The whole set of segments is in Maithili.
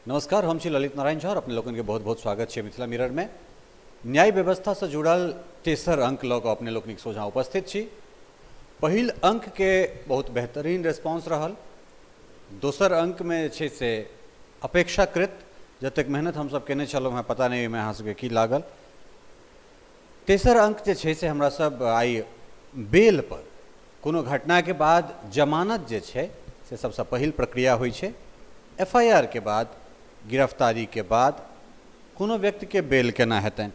नमस्कार, हम छी ललित नारायण झा और अपने लोगन के बहुत बहुत स्वागत है मिथिला मिरर में। न्याय व्यवस्था से जुड़ल तेसर अंक लऽ कऽ अपने लोकनिक सोझाँ उपस्थित छी। पहिल अंक के बहुत बेहतरीन रेस्पॉन्स रहल। दोसर अंक में जे छै से अपेक्षाकृत जतेक मेहनत हमसब केने छलहुँ हेँ, पता नहि ओहिमे अहाँ सबके की लागल। तेसर अंक जे छै से हमरा सब आइ बेल पर कोनो घटना के बाद जमानत जे छै से सबसँ पहिल प्रक्रिया होइ छै। एफआईआर के बाद, गिरफ्तारी के बाद कोनो व्यक्ति के बेल केना हेतनि।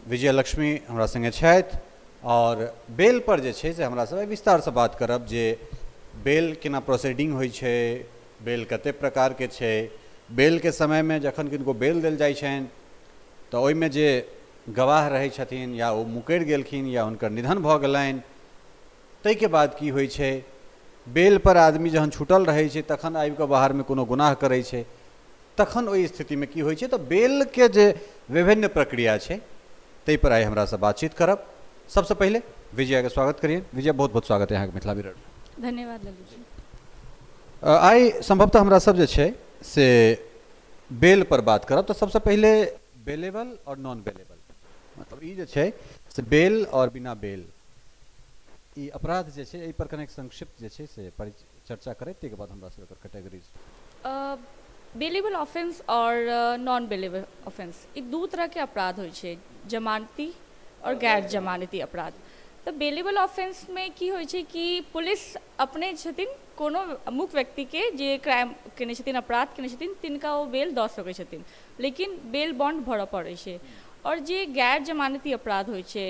विजयलक्ष्मी हमरा संगे छथि और बेल पर जे छै से हमरा सब विस्तारसँ बात करब जे बेल केना प्रोसीडिंग होइ छै, बेल कते प्रकार के छै, बेल के समय में जखन किनको बेल देल जाइ छनि तऽ ओहिमे जे गवाह रहै छथिन या ओ मुकरि गेलखिन या हुनकर निधन भऽ गेलनि, ताहिके बाद की होइ छै। बेल पर आदमी जहन छूटल रहै छै तखन आबि कऽ बाहरमे कोनो गुनाह करै छै, तखन ओहि स्थितिमे की होइ छै। तऽ बेलके जे विभिन्न प्रक्रिया छै ताहि पर आइ हमरासँ बातचीत करब। सबसँ पहिले विजयाके स्वागत करिए। विजया, बहुत बहुत स्वागत है अहाँके मिथिला मिरर। धन्यवाद ललित जी। आइ संभवतः हमरा सब जे छै से बेल पर बात करब। तऽ सबसँ पहिले बेलेबल और नॉन बेलेबल, मतलब ई जे छै से बेल और बिना बेल ई अपराध जे छै एहि पर कनेक संक्षिप्त जे छै से परिचर्चा करैत ताहिके बाद हमरा सब एकर कैटेगरीज। बेलेबल ऑफेंस और नॉन बेलेबल ऑफेंस ई दू तरहके अपराध होइ छै, जमानती और गैर जमानती अपराध। तऽ बेलेबल ऑफेंसमे की होइ छै कि पुलिस अपने छथिन कोनो अमुक व्यक्तिके जे क्राइम केने छथिन, अपराध केने छथिन, तिनका ओ बेल दऽ सकै छथिन, लेकिन बेल बॉन्ड भरऽ पड़ै छै। और जे गैर जमानती अपराध होइ छै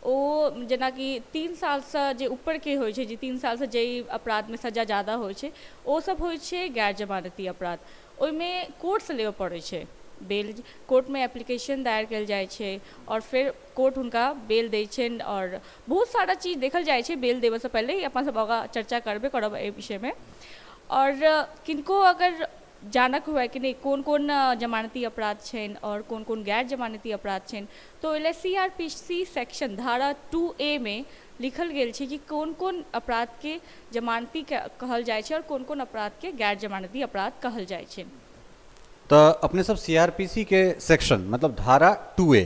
ओ जेनाकि 3 सालसँ जे ऊपरके होइ छै, जे 3 सालसँ जाहि अपराधमे सजा ज्यादा होइ छै, ओ सब होइ छै गैर जमानती अपराध। ओहिमे कोर्टसँ लेबऽ पड़ै छै बेल, कोर्टमे एप्लीकेशन दायर कयल जाइ छै और फेर कोर्ट हुनका बेल दै छनि। और बहुत सारा चीज देखल जाइ छै बेल देबऽसँ पहिले, अपन सब आगाँ चर्चा करबे करब एहि विषयमे। और किनको अगर जानक हुए कि नहि कोन कोन जमानती अपराध छनि और कोन कोन गैर जमानती अपराध छनि, तऽ ओहि लए CRPC section धारा 2A मे लिखल गेल छै कि कोन कोन अपराधके जमानती कहल जाइ छै और कोन कोन अपराधके गैर जमानती अपराध कहल जाइ छै। तऽ अपने सब CRPC के सेक्शन मतलब धारा 2A,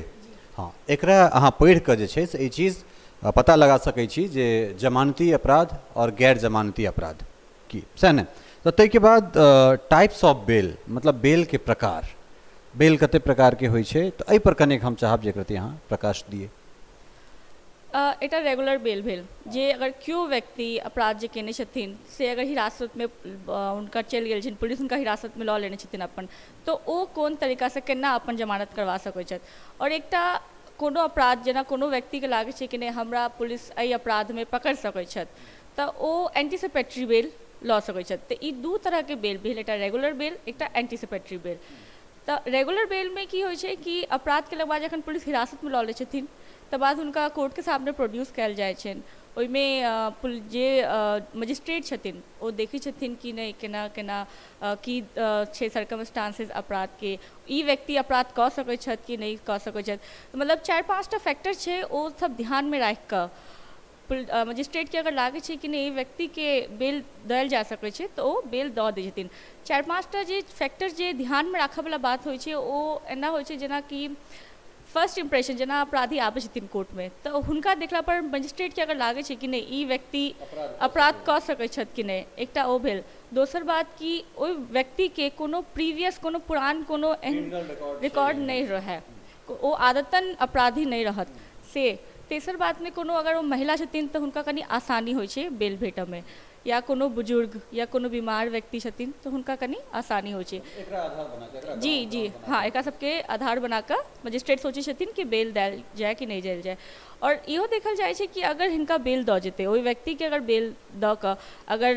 हाँ, एकरा अहाँ पढ़ि कऽ जे छै से ई चीज पता लगा सकै छी जे जमानती अपराध और गैर जमानती अपराध की, सएह ने। तऽ ताहिके बाद टाइप्स ऑफ बेल, मतलब बेल के प्रकार, बेल कते प्रकार के होइ छै, तऽ एहि पर कनेक हम चाहब जे एकरती अहाँ प्रकाश दिए। एकटा रेगुलर बेल भेल जे अगर केओ व्यक्ति अपराध जे केने छथिन से अगर हिरासतमे हुनका चलि गेल छनि, पुलिस हुनका हिरासतमे लऽ लेने छथिन अपन, तऽ ओ कोन तरीकासँ केना अपन जमानत करवा सकै छथि। और एकटा कोनो अपराध जेना कोनो व्यक्तिके लागै छै कि नहि हमरा पुलिस एहि अपराधमे पकड़ि सकै छथि, तऽ ओ एंटीसिपेटरी बेल लऽ सकै छथि। तऽ ई दू तरहके बेल भेल, एकटा रेगुलर बेल, एकटा एंटीसिपेटरी बेल। तऽ रेगुलर बेलमे की होइ छै कि अपराध केलाके बाद जखन पुलिस हिरासतमे लऽ लै छथिन तकर बाद हुनका कोर्टके सामने प्रोड्यूस कयल जाइ छनि। ओहिमे जे मजिस्ट्रेट छथिन ओ देखै छथिन कि नहि केना केना की छै सर्कमस्टांसेस अपराधके, ई व्यक्ति अपराध कऽ सकै छथि कि नहि कऽ सकै छथि। मतलब 4-5 टा फैक्टर छै, ओ सब ध्यानमे राखि कऽ मजिस्ट्रेटके अगर लागै छै कि नहि ई व्यक्तिके बेल देल जा सकै छै तऽ ओ बेल दऽ दै छथिन। 4-5 टा जे फैक्टर जे ध्यानमे राखऽवला बात होइ छै ओ एना होइ छै जेनाकि फर्स्ट इम्प्रेशन, जेना अपराधी आबै छथिन कोर्टमे तऽ हुनका देखला पर मजिस्ट्रेटके अगर लागै छै कि नहि ई व्यक्ति अपराध कऽ सकै छथि कि नहि, एकटा ओ भेल। दोसर बात कि ओहि व्यक्तिके कोनो प्रीवियस कोनो पुरान कोनो एहन रिकॉर्ड नहि रहै, ओ आदतन अपराधी नहि रहत से। तेसर बातमे कोनो अगर ओ महिला छथिन तऽ हुनका कनि आसानी होइ छै बेल भेटऽमे, या कोनो बुजुर्ग या कोनो बीमार व्यक्ति छथिन तऽ हुनका कनि आसानी होइ छै। जी जी हाँ, एकरा सबके आधार बनाकऽ मजिस्ट्रेट सोचै छथिन कि बेल देल जाय कि नहि देल जाय। और इहो देखल जाइ छै कि अगर हिनका बेल दऽ जेतै, ओहि व्यक्तिके अगर बेल दऽ कऽ अगर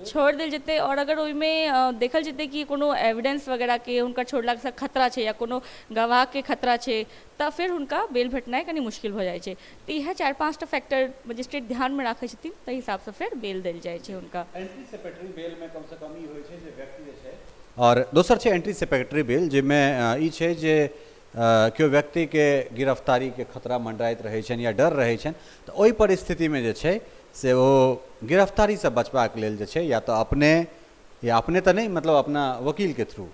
छोड़ि देल जेतै और अगर ओहिमे देखल जेतै कि कोनो एविडेंस वगैरहके हुनका छोड़लासँ खतरा छै या कोनो गवाहके खतरा छै, तऽ फेर हुनका बेल भेटनाइ कनि मुश्किल भऽ जाइ छै। तऽ इएह 4-5 टा फैक्टर मजिस्ट्रेट ध्यानमे राखै छथिन, ताहि हिसाबसँ फेर बेल देल जाइ छै हुनका। एंटीसिपेटरी बेलमे कमसँ कम ई होइ छै जे व्यक्ति जे छै, और दोसर छै एंटीसिपेटरी बेल जाहिमे ई छै जे केओ व्यक्तिके गिरफ्तारीके खतरा मंडराइत रहै छनि या डर रहै छनि, तऽ ओहि परिस्थितिमे जे छै से ओ गिरफ्तारीसँ बचबाक लेल जे छै या तऽ अपने या अपने तऽ नहि, मतलब अपना वकीलके थ्रू,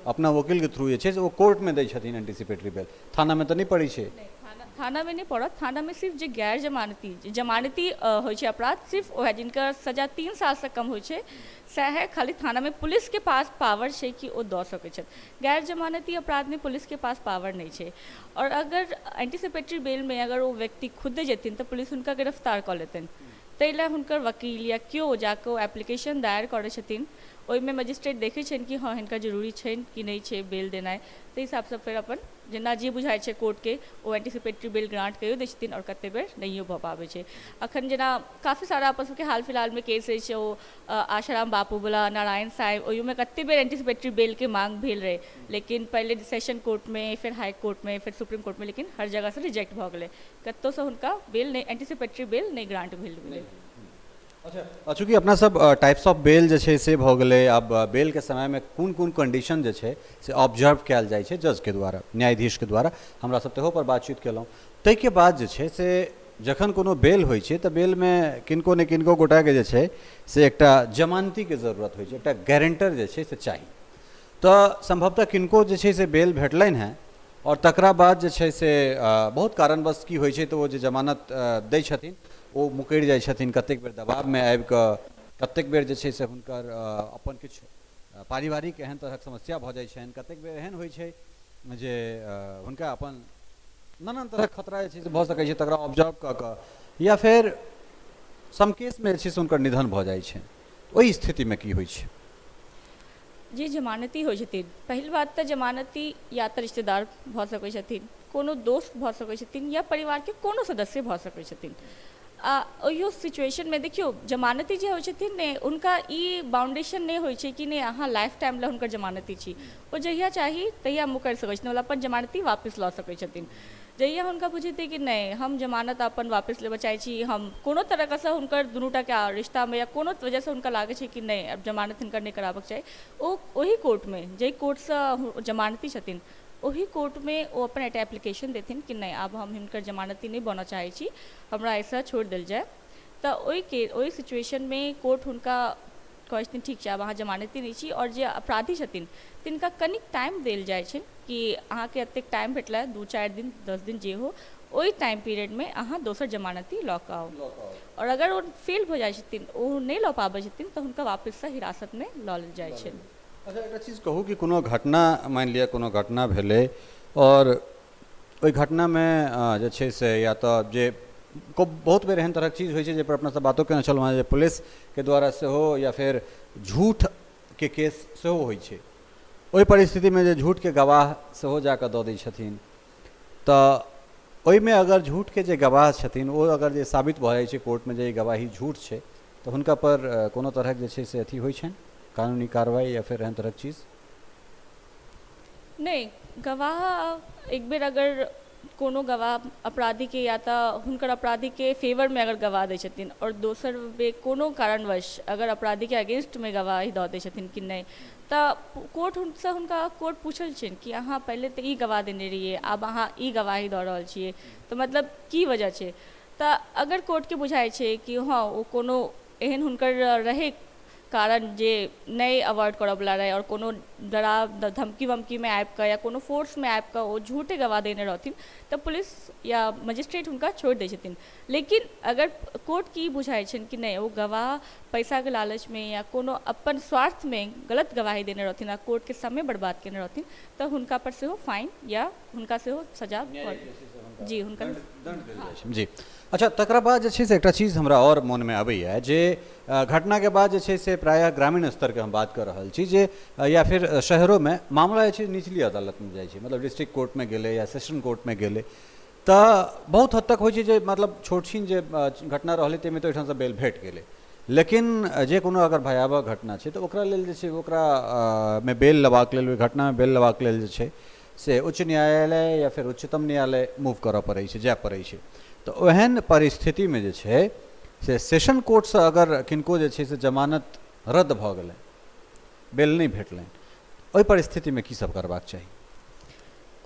अपना वकीलके थ्रू जे छै से ओ कोर्टमे दै छथिन एंटीसिपेटरी बेल, थानामे तऽ नहि पड़ै छै। थानामे नहि पड़त, थानामे सिर्फ जे गैर जमानती जमानती होइ छै अपराध, सिर्फ वएह जिनकर सजा 3 सालसँ कम होइ छै सएह खाली थानामे पुलिसके पास पावर छै कि ओ दऽ सकै छथि। गैर जमानती अपराधमे पुलिसके पास पावर नहि छै। आओर अगर एंटीसिपेटरी बेलमे अगर ओ व्यक्ति खुदे जेथिन तऽ पुलिस हुनका गिरफ्तार कऽ लेतनि, ताहि लए हुनकर वकील या केओ जाकऽ ओ एप्लीकेशन दायर करै छथिन, ओहिमे मजिस्ट्रेट देखै छनि कि हँ हिनका जरूरी छनि कि नहि छै बेल देनाइ, ताहि हिसाबसँ फेर अपन जेना जे बुझाइ छै कोर्टके ओ एंटीसिपेटरी बेल ग्रांट कहियो दै छथिन आओर कतेक बेर नहियो भऽ पाबै छै। अखन जेना काफी सारा अपन सबके हाल फिलहालमे केस अछि, ओ आशाराम बापूवला, नारायण साहेब, ओहिमे कतेक बेर एंटीसिपेटरी बेलके मांग भेल रहै, लेकिन पहिले सेशन कोर्टमे, फेर हाई कोर्टमे, फेर सुप्रीम कोर्टमे, लेकिन हर जगहसँ रिजेक्ट भऽ गेलै, कतहुसँ हुनका बेल नहि, एंटीसिपेटरी बेल नहि ग्रांट भेल गेलै। अच्छा, चूँकि अपना सब टाइप्स ऑफ बेल जे छै से भऽ गेलै, आब बेलके समयमे कोन कोन कंडीशन जे छै से ऑब्जर्व कयल जाइ छै जजके द्वारा, न्यायाधीशके द्वारा, हमरा सब तहो पर बातचीत केलहुँ। ताहिके बाद जे छै से जखन कोनो बेल होइ छै तऽ बेलमे किनको ने किनको गोटाके जे छै से एकटा जमानतीके जरूरत होइ छै, एकटा गारंटर जे छै से चाही। तऽ सम्भवतः किनको जे छै से बेल भेटलनि हेँ आओर तकरा बाद जे छै से बहुत कारणवश की होइ छै तऽ ओ जे जमानत दै छथिन ओ मुकरि जाइ छथिन, कतेक बेर दबावमे आबिकऽ, कतेक बेर जे छै से हुनकर अपन किछु पारिवारिक एहन तरहक समस्या भऽ जाइ छनि, कतेक बेर एहन होइ छै जे हुनका अपन नानान तरहक खतरा जे छै से भऽ सकै छै, तकरा ऑब्जर्व कऽ कऽ या फेर समकेसमे जे छै से हुनकर निधन भऽ जाइ छै, ओहि स्थितिमे की होइ छै? जे जमानती होइ छथिन, पहिल बात तऽ जमानती या तऽ रिश्तेदार भऽ सकै छथिन, कोनो दोस्त भऽ सकै छथिन या परिवारके कोनो सदस्य भऽ सकै छथिन। आ ओहियो सिचुएशनमे देखियौ जमानती जे होइ छथिन ने हुनका ई बाउंडेशन नहि होइ छै कि नहि अहाँ लाइफ टाइम लए हुनकर जमानती छी, ओ जहिया चाही तहिया मुकरि सकै छथिन, मतलब अपन जमानती वापस लऽ सकै छथिन। जहिया हुनका बुझेतै कि नहि हम जमानत अपन वापस लेबऽ चाहै छी, हम कोनो तरहसँ हुनकर दुनूटाके रिश्तामे या कोनो वजहसँ हुनका लागै छै कि नहि आब जमानत हिनकर नहि कराबऽके चाही, ओ ओहि कोर्टमे जाहि कोर्टसँ जमानती छथिन ओहि कोर्टमे ओ अपन एकटा एप्लीकेशन देथिन कि नहि आब हम हिनकर जमानती नहि बनऽ चाहै छी, हमरा एहिसँ छोड़ि देल जाय। तऽ ओहि सिचुएशनमे कोर्ट हुनका कहै छथिन ठीक छै आब अहाँ जमानती नहि छी, आओर जे अपराधी छथिन तिनका कनिक टाइम देल जाइ छै कि अहाँके एतेक टाइम भेटलै, 2-4 दिन 10 दिन जे हो, ओहि टाइम पीरियडमे अहाँ दोसर जमानती लऽ कऽ आउ। आओर अगर ओ फेल भऽ जाइ छथिन, ओ नहि लऽ पाबै छथिन, तऽ हुनका वापससँ हिरासतमे लऽ लेल जाइ छनि। अच्छा, एकटा चीज कहू कि कोनो घटना, मानि लिअ कोनो घटना भेलै आओर ओहि घटनामे जे छै से या तऽ जे बहुत बेर एहन तरहक चीज होइ छै जाहिपर अपना सब बातो केने छलहुँ हेँ जे पुलिसके द्वारा सेहो या फेर झूठके केस सेहो होइ छै, ओहि परिस्थितिमे जे झूठके गवाह सेहो जाकऽ दऽ दै छथिन, तऽ ओहिमे अगर झूठके जे गवाह छथिन ओ अगर जे साबित भऽ जाइ छै कोर्टमे जे ई गवाही झूठ छै तऽ हुनका पर कोनो तरहक जे छै से अथी होइ छनि कानूनी कार्रवाई या फेर एहन तरहक चीज? नहि, गवाह एक बेर अगर कोनो गवाह अपराधीके या तऽ हुनकर अपराधीके फेवरमे अगर गवाह दै छथिन आओर दोसर बेर कोनो कारणवश अगर अपराधीके अगेंस्टमे गवाही दऽ दै छथिन कि नहि, तऽ कोर्टसँ हुनका कोर्ट पूछल छनि कि अहाँ पहिले तऽ ई गवाह देने रहियै, आब अहाँ ई गवाही दऽ रहल छियै, तऽ मतलब की वजह छै? तऽ अगर कोर्टके बुझाइ छै कि हँ ओ कोनो एहन हुनकर रहै कारण जे नहि अवॉइड करऽवला रहै आओर कोनो डरा धमकी वमकीमे आबिकऽ या कोनो फोर्समे आबिकऽ ओ झूठे गवाह देने रहथिन, तऽ पुलिस या मजिस्ट्रेट हुनका छोड़ि दै छथिन। लेकिन अगर कोर्ट की बुझाइ छनि कि नहि ओ गवाह पैसाके लालचमे या कोनो अपन स्वार्थमे गलत गवाही देने रहथिन आ कोर्टके समय बर्बाद केने रहथिन, तऽ हुनका पर सेहो फाइन या हुनका सेहो सजा जी हुनका दंड देल जाइ छै। जी अच्छा, तकरा बाद जे छै से एकटा चीज हमरा आओर मोनमे अबैए जे घटनाके बाद जे छै से प्रायः ग्रामीण स्तरके हम बात कऽ रहल छी जे या फिर शहरोमे मामला जे छै निचली अदालतमे जाइ छै, मतलब डिस्ट्रिक्ट कोर्टमे गेलै या सेशन कोर्टमे गेलै, तऽ बहुत हद तक होइ छै जे मतलब छोट छिन जे घटना रहलै ताहिमे तऽ ओहिठामसँ बेल भेट गेलै, लेकिन जे कोनो अगर भयावह घटना छै तऽ ओकरा लेल जे छै ओकरा मे बेल लेबाक लेल, ओहि घटनामे बेल लेबाक लेल जे छै से उच्च न्यायालय या फेर उच्चतम न्यायालय मूव करऽ पड़ै छै, जाय पड़ै छै। तऽ ओहन परिस्थितिमे जे छै से सेशन कोर्टसँ अगर किनको जे छै से जमानत रद्द भऽ गेलै, बेल नहि भेटलनि, ओहि परिस्थितिमे की सब करबाक चाही?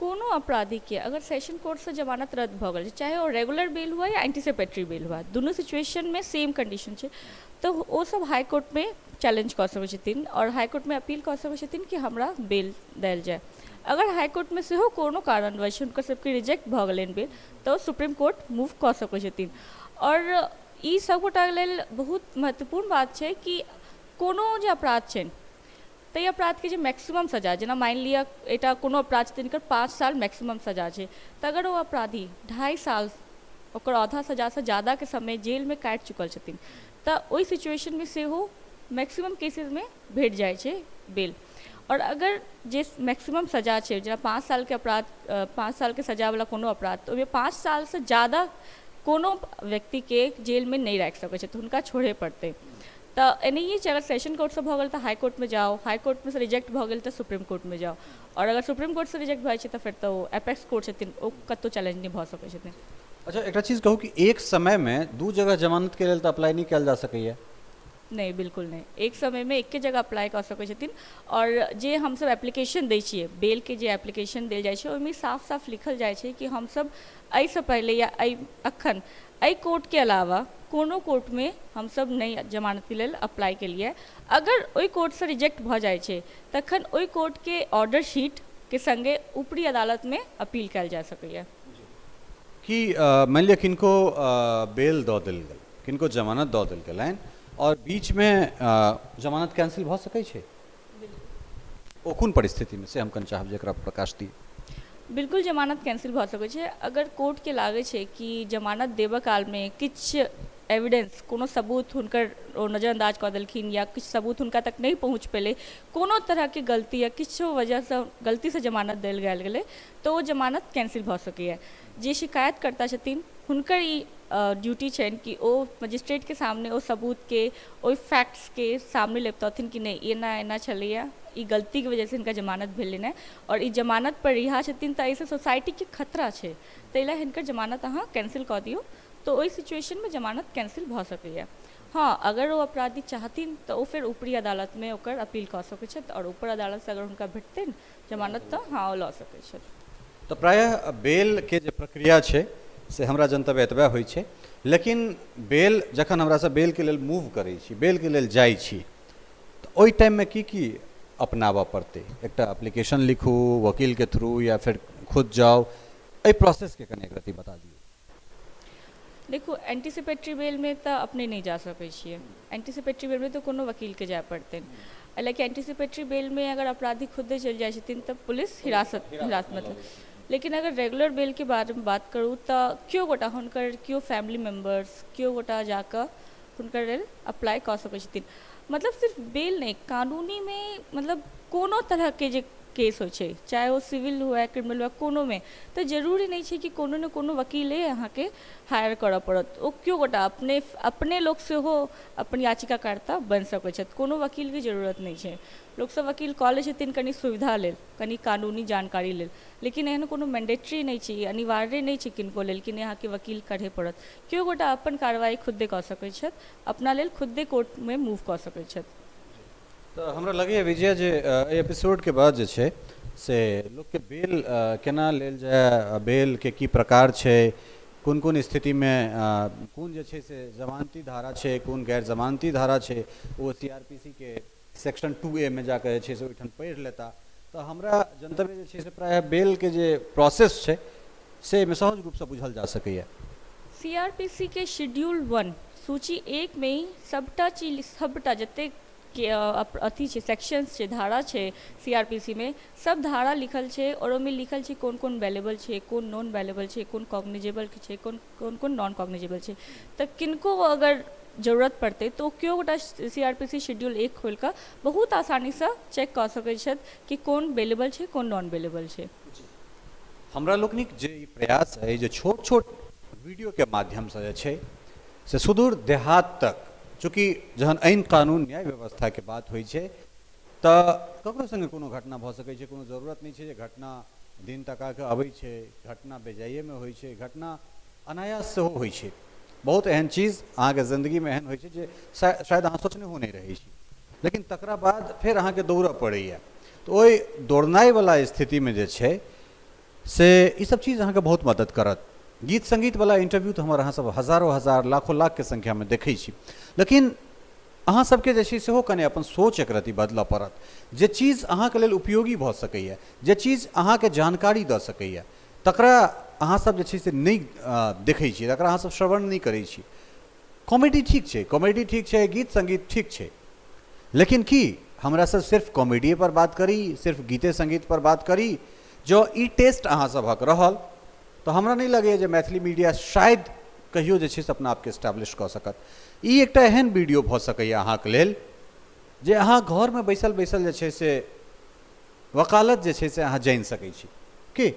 कोनो अपराधीके अगर सेशन कोर्टसँ जमानत रद्द भऽ गेल छै, चाहे ओ रेगुलर बेल हुए या एंटीसिपेटरी बेल हुए, दुनू सिचुएशनमे सेम कंडीशन छै, तऽ ओ सब हाई कोर्टमे चैलेंज कऽ सकै छथिन आओर हाई कोर्टमे अपील कऽ सकै छथिन कि हमरा बेल देल जाय। अगर हाई कोर्टमे सेहो कोनो कारणवश हुनकर सबके रिजेक्ट भऽ गेलनि बेल, तऽ ओ सुप्रीम कोर्ट मूव कऽ सकै छथिन। आओर ई सबगोटाके लेल बहुत महत्वपूर्ण बात छै कि कोनो जे अपराध छनि ताहि अपराधके जे मैक्सिमम सजा, जेना मानि लिअ एकटा कोनो अपराध छै तिनकर 5 साल मैक्सिमम सजा छै, तऽ अगर ओ अपराधी 2.5 साल ओकर आधा सजासँ ज्यादाके समय जेलमे काटि चुकल छथिन, तऽ ओहि सिचुएशनमे सेहो मैक्सिमम केसेसमे भेट जाइ छै बेल। आओर अगर जे मैक्सिमम सजा छै, जेना 5 सालके अपराध, 5 सालके सजावला कोनो अपराध, तऽ ओहिमे 5 सालसँ ज्यादा कोनो व्यक्तिके जेलमे नहि राखि सकै छै, तऽ हुनका छोड़े पड़तै। तऽ एनाहिए छै, अगर सेशन कोर्टसँ भऽ गेल तऽ हाई कोर्टमे जाउ, हाई कोर्टमे सँ रिजेक्ट भऽ गेल तऽ सुप्रीम कोर्टमे जाउ, आओर अगर सुप्रीम कोर्टसँ रिजेक्ट भऽ जाइ छै तऽ फेर तऽ ओ एपेक्स कोर्ट छथिन, ओ कतहु चैलेंज नहि भऽ सकै छथिन। अच्छा, एकटा चीज कहू कि एक समयमे 2 जगह जमानतके लेल तऽ अप्लाई नहि कयल जा सकैए? नहि, बिल्कुल नहि। एक समयमे एके जगह अप्लाई कऽ सकै छथिन। आओर जे हमसब एप्लीकेशन दै छियै, बेलके जे एप्लीकेशन देल जाइ छै, ओहिमे साफ साफ लिखल जाइ छै कि हमसब एहिसँ पहिले या एहि अखन एहि कोर्टके अलावा कोनो कोर्टमे हमसब नहि जमानतके लेल अप्लाई केलियै। अगर ओहि कोर्टसँ रिजेक्ट भऽ जाइ छै तखन ओहि कोर्टके ऑर्डर शीटके सङ्गे ऊपरी अदालतमे अपील कयल जा सकैए। कि मानि लिअ किनको बेल दऽ देल गेल, किनको जमानत दऽ देल गेलनि और बीचमे जमानत कैंसिल भऽ सकै छै? ओ कोन परिस्थितिमे, से हम कनि चाहब जे एकरा प्रकाश दी। बिल्कुल जमानत कैंसिल भऽ सकै छै। अगर कोर्टके लागै छै कि जमानत देबऽ कालमे किछु एविडेंस, कोनो सबूत हुनकर ओ नजरअंदाज कऽ देलखिन या किछु सबूत हुनका तक नहि पहुँच पेलै, कोनो तरहके गलती या किछु वजहसँ गलतीसँ जमानत देल गेल गेलै, तऽ ओ जमानत कैंसिल भऽ सकैए। जे शिकायतकर्ता छथिन हुनकर ई ड्यूटी छनि कि ओ मजिस्ट्रेटके सामने ओ सबूतके, ओहि फैक्ट्सके सामने लेपतथिन कि नहि एना एना छलैए, ई गलतीके वजहसँ हिनका जमानत भेलनि हँ और ई जमानत पर रिहा छथिन तऽ एहिसँ सोसाइटीके खतरा छै, ताहि लए हिनकर जमानत अहाँ कैंसिल कऽ दियौ। तऽ ओहि सिचुएशनमे जमानत कैंसिल भऽ सकैए। हाँ, अगर ओ अपराधी चाहथिन तऽ ओ फेर ऊपरी अदालतमे ओकर अपील कऽ सकै छथि और ऊपर अदालतसँ अगर हुनका भेटतनि जमानत तऽ हाँ ओ लऽ सकै छथि। तऽ प्रायः बेलके जे प्रक्रिया छै से हमरा जनतब एतबे होइ छै, लेकिन बेल जखन हमरा सब बेलके लेल मूव करै छी, बेलके लेल जाइ छी, तऽ ओहि टाइममे की की अपनाबऽ पड़तै? एकटा एप्लीकेशन लिखू वकीलके थ्रू या फेर खुद जाउ, एहि प्रोसेसके कनि एक रत्ती बता दियौ। देखू, एंटीसिपेटरी बेलमे तऽ अपने नहि जा सकै छियै, एंटीसिपेटरी बेलमे तऽ कोनो वकीलके जाय पड़तनि। हालाँकि एंटीसिपेटरी बेलमे अगर अपराधी खुदे चलि जाइ छथिन तऽ पुलिस हिरासत मतलब, लेकिन अगर रेगुलर बेलके बारेमे बात करू तऽ केओ गोटा हुनकर केओ फैमिली मेम्बर्स केओ गोटा जाकऽ हुनकर लेल अप्लाई कऽ सकै छथिन। मतलब सिर्फ बेल नहि, कानूनीमे मतलब कोनो तरहके जे केस होइ छै, चाहे ओ सिविल हुए क्रिमिनल हुए, कोनोमे तऽ जरूरी नहि छै कि कोनो ने कोनो वकीले अहाँके हायर करऽ पड़त। ओ केओ गोटा अपने अपने लोक सेहो अपन याचिकाकर्ता बनि सकै छथि, कोनो वकीलके जरूरत नहि छै। लोकसब वकील कऽ लै छथिन कनि सुविधा लेल, कनि कानूनी जानकारी लेल, लेकिन एहन कोनो मैंडेटरी नहि छै, अनिवार्य नहि छै किनको लेल कि नहि अहाँके वकील करहे पड़त। केओ गोटा अपन कार्रवाई खुदे कऽ सकै छथि, अपना लेल खुदे कोर्टमे मूव कऽ सकै छथि। तऽ हमरा लगैए विजया जे एहि एपिसोडके बाद जे छै से लोकके बेल केना लेल जाय, बेलके की प्रकार छै, कोन कोन स्थितिमे कोन जे छै से जमानती धारा छै, कोन गैर जमानती धारा छै, ओ CRPC के सेक्शन 2A मे जाकऽ जे छै से ओहिठाम पढ़ि लेता। तऽ हमरा जनतव्य जे छै से प्रायः बेलके जे प्रोसेस छै से एहिमे सहज रूपसँ बुझल जा सकैए। CRPC के शेड्यूल 1 सूची 1 मे सबटा चीज, सबटा जतेक के अथी छै, सेक्शंस छै, धारा छै CRPC में, सब धारा लिखल छै और ओहिमे लिखल छै कोन कोन वेलेबल छै, कोन नॉन वेलेबल छै, कोन कॉग्निजेबल छै, कोन कोन कोन नॉन कॉग्निजेबल छै। तऽ किनको अगर जरूरत पड़तै तऽ ओ केओ गोटा CRPC schedule 1 खोलि कऽ बहुत आसानीसँ चेक कऽ सकै छथि कि कोन वेलेबल छै, कोन नॉन वेलेबल छै। हमरा लोकनिक जे ई प्रयास अइ जे छोट छोट वीडियोके माध्यमसँ जे छै से सुदूर देहात तक, चूँकि जहन ऐन कानून न्याय व्यवस्थाके बात होइ छै तऽ ककरो सङ्गे कोनो घटना भऽ सकै छै, कोनो जरूरत नहि छै जे घटना दिन तका कऽ अबै छै, घटना बेजाइएमे होइ छै, घटना अनायास सेहो होइ छै। बहुत एहन चीज अहाँके जिन्दगीमे एहन होइ छै जे शायद अहाँ सोचनेहो नहि रहै छी, लेकिन तकरा बाद फेर अहाँके दौड़ऽ पड़ैए। तऽ ओहि दौड़नाइवला स्थितिमे जे छै से ई सब चीज़ अहाँके बहुत मदद करत। गीत संगीत वाला इंटरव्यू तो हमर अहाँ सब हजारों हजार लाखों लाख के संख्या में देखै छी, लेकिन अहाँ सबके जे छै सेहो कने अपन सोच एक रति बदलऽ पड़त। जे चीज़ अहाँके लेल उपयोगी भऽ सकैए, जे चीज़ अहाँके जानकारी दऽ सकैए, तकरा अहाँ सब जे छै से नहि देखै छी, तकरा अहाँ सब श्रवण नहि करै छी। कॉमेडी ठीक छै, कॉमेडी ठीक छै, गीत संगीत ठीक छै, लेकिन की हमरा सब सिर्फ कॉमेडीए पर बात करी, सिर्फ गीते संगीत पर बात करी? जँ ई टेस्ट अहाँ सभक रहल तऽ हमरा नहि लगैए जे मैथिली मीडिया शायद कहियो जे छै से अपना आपके एस्टैब्लिश कऽ सकत। ई एकटा एहन वीडियो भऽ सकैए अहाँके लेल जे अहाँ घरमे बैसल बैसल जे छै से वकालत जे छै से अहाँ जानि सकै छी की।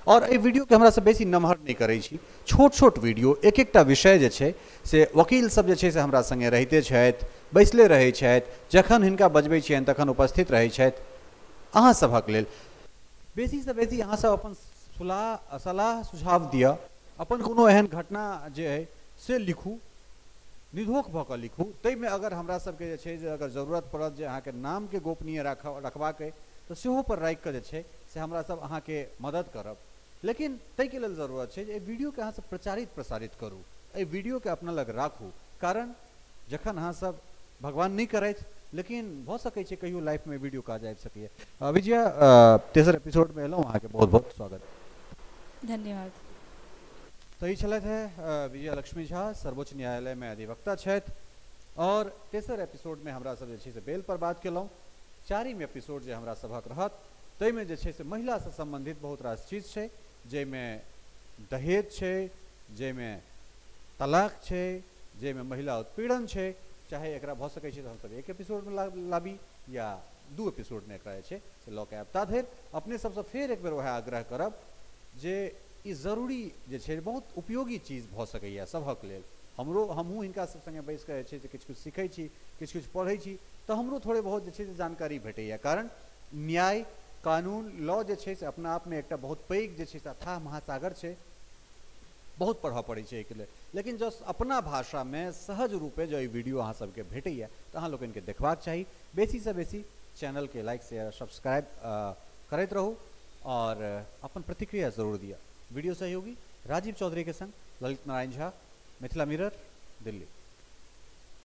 और एहि वीडियोके हमरा सब बेसी नमहर नहि करै छी, छोट छोट वीडियो, एक एकटा विषय जे छै से वकील सब जे छै से हमरा संगे रहिते छथि, बैसले रहै छथि, जखन हिनका बजबै छियनि तखन उपस्थित रहै छथि अहाँ सभक लेल। बेसीसँ बेसी अहाँ सब अपन सलाह सुझाव दिअ, अपन कोनो एहन घटना जे अइ से लिखू, निधोक भऽ कऽ लिखू। ताहिमे अगर हमरा सबके जे छै जे अगर जरूरत पड़त जे अहाँके नामके गोपनीय रखबाक अइ तऽ सेहो पर राखि कऽ जे छै से हमरा सब अहाँके मदद करब। लेकिन ताहिके लेल जरूरत छै जे एहि वीडियोके अहाँ सब प्रचारित प्रसारित करू, एहि वीडियोके अपना लग राखू। कारण जखन अहाँ सब, भगवान नहि करथि, लेकिन भऽ सकै छै कहियो लाइफमे वीडियो काज आबि सकैए। विजया, तेसर एपिसोडमे एलहुँ, अहाँके बहुत बहुत स्वागत। धन्यवाद। सही छलथि है विजया लक्ष्मी झा, सर्वोच्च न्यायालयमे अधिवक्ता छथि। और तेसर एपिसोडमे हमरा सब जे छै से बेल पर बात केलहुँ। चारिम एपिसोड जे हमरा सभक रहत ताहिमे जे छै से महिलासँ सम्बन्धित बहुत रास चीज छै, जाहिमे दहेज छै, जाहिमे तलाक छै, जाहिमे महिला उत्पीड़न छै। चाहे एकरा भऽ सकै छै तऽ हमसब एक एपिसोडमे लाबी या दू एपिसोडमे एकरा जे छै से लऽ कऽ आयब। ता धरि अपने सबसँ फेर एक बेर वएह आग्रह करब जे ई जरूरी जे छै बहुत उपयोगी चीज भऽ सकैए सभक लेल। हमहूँ हिनका सब सङ्गे बैस कऽ जे छै से किछु किछु सीखै छी, किछु किछु पढ़ै छी, तऽ हमरो थोड़े बहुत जे छै से जानकारी भेटैए। कारण न्याय कानून लॉ जे छै से अपना आपमे एकटा बहुत पैघ जे छै से अथाह महासागर छै, बहुत पढ़ऽ पड़ै छै एहिके लेल। लेकिन जँ अपना भाषामे सहज रूपे जँ ई वीडियो अहाँ सबके भेटैए तऽ अहाँ लोकनिके देखबाक चाही। बेसीसँ बेसी चैनलके लाइक शेयर सब्सक्राइब करैत रहू और अपन प्रतिक्रिया जरूर दिअ। वीडियो सहयोगी राजीव चौधरी के संग ललित नारायण झा, मिथिला मिरर, दिल्ली।